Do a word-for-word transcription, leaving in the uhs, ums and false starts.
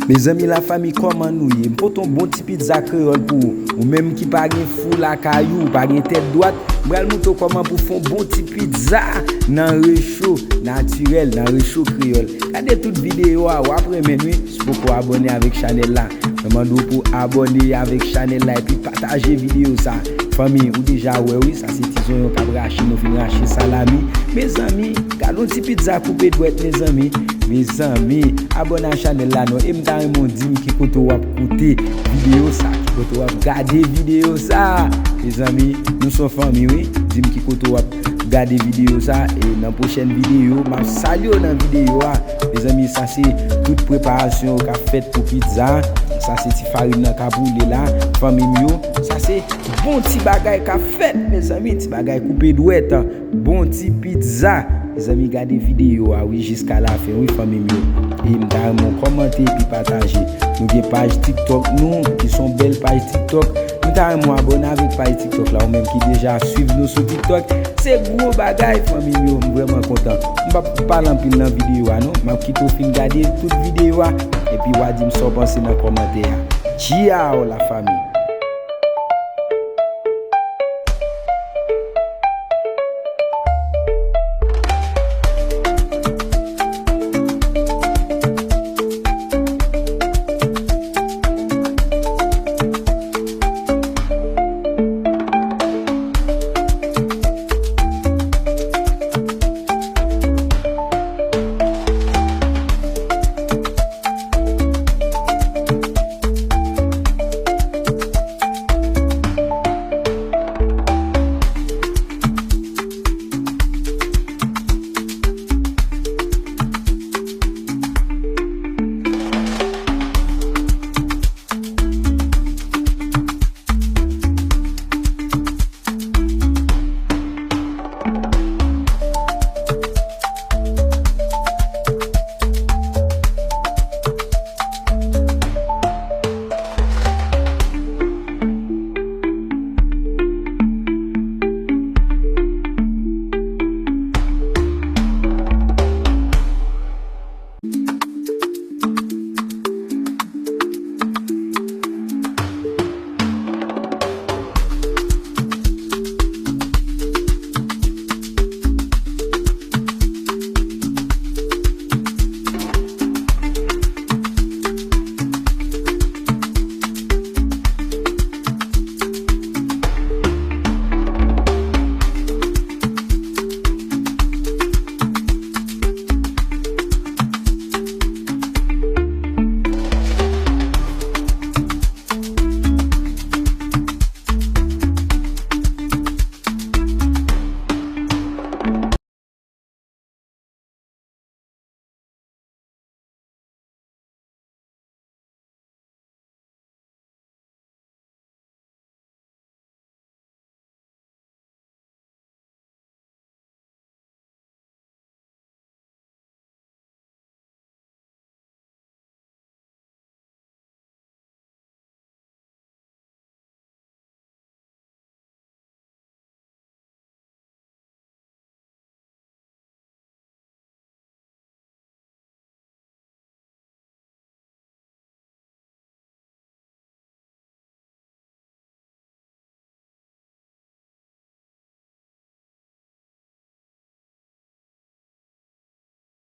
Mezanmi, lafanmi, kòman nou ye? M pote yon bon ti pizza kreyòl pou ou. Ou menm ki pa gen fou lakay ou, ou pa gen tèt dwat, m pral montre w kòman pou fè yon bon ti pizza nan recho natirèl, nan recho kreyòl. Gade tout videyo a, w ap renmen l wi. Si w poko abòne avèk chanèl la, mwen mande w pou abòne avèk chanèl la epi pataje videyo sa. Fanmi, ou deja wè wi, sa se ti zonyon k ap rache, nou fin rache salami. Mezanmi, gade yon ti pizza koupe dwèt, mezanmi. Mezanmi, abòne a chanèl la non. E m ta renmen w di m ki kote w ap koute videyo sa, ki kote w ap gade videyo sa. Mezanmi, nou se yon fanmi wi. Di m ki kote w ap gade videyo sa. E nan pwochèn videyo, m ap salye w nan videyo a. Mezanmi, sa se tout preparasyon yo k ap fèt pou pizza. Sa se ti farin nan k ap woule la, fanmi m yo. Sa se bon ti bagay k ap fèt, mezanmi. Ti bagay koupe dwèt. Bon ti pizza. Mezanmi, gade videyo a wi, jiska lafen wi, fanmi m yo. E m ta renmen w kòmante epi pataje. Nou gen paj TikTok nou, ki se yon bèl paj TikTok. M ta renmen w abòne avèk paj TikTok la, ou menm ki deja swiv nou sou TikTok. Se gwo bagay, fanmi m yo, m vrèman kontan. M p ap pale anpil nan videyo a non. M ap kite w fin gade tout videyo a, epi w a di m sa w panse nan kòmantè a. Tchyaw, lafanmi!